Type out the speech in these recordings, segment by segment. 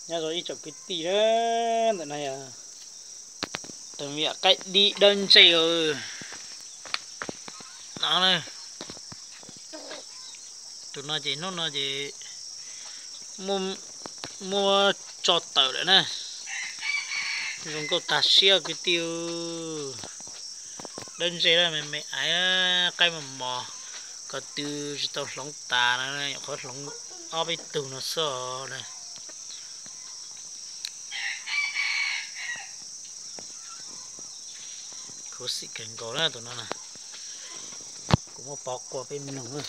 Nyob zoo ib tsoom kwv tij na, ntawm no yog tus me nyuam qaib dib dawb ntseg no na. Tus no ces hnub no ces muab tso tawm lawm na. Zoo nkauj tag siab kwv tij. Dawb ntseg na, me me aiv, qaib mos mos, ko tw tsis tau hloov tas na, nyuam qhuav hloov ob peb tug no xwb na. Khuv xim kawg nkaus na tus no na. Kuv muab pov qua peb mloog na.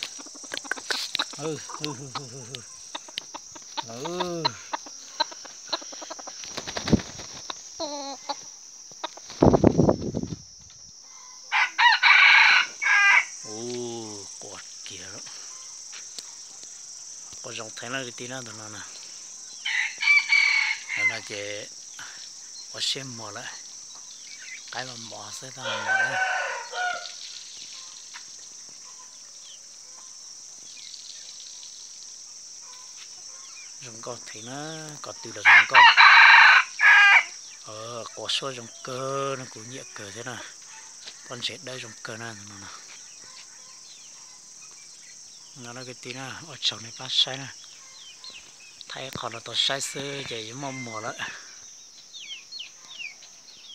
Ua kiag, qua zoo theeb na kwv tij na tus no na. Tus no ces ua siab mos lawm, qaib los mos xwb tau mos na. Zoo nkauj thiab na, ko tw los zoo nkauj. Qua suab zoo kawg no, kuv nyiam kawg thiab na. Pob ntseg dawb zoo kawg na no. No na kwv tij na, ua tsaug nej pab saib na. Thaij ib qho rau tau saib xwb ces yuav muaj muag lawm.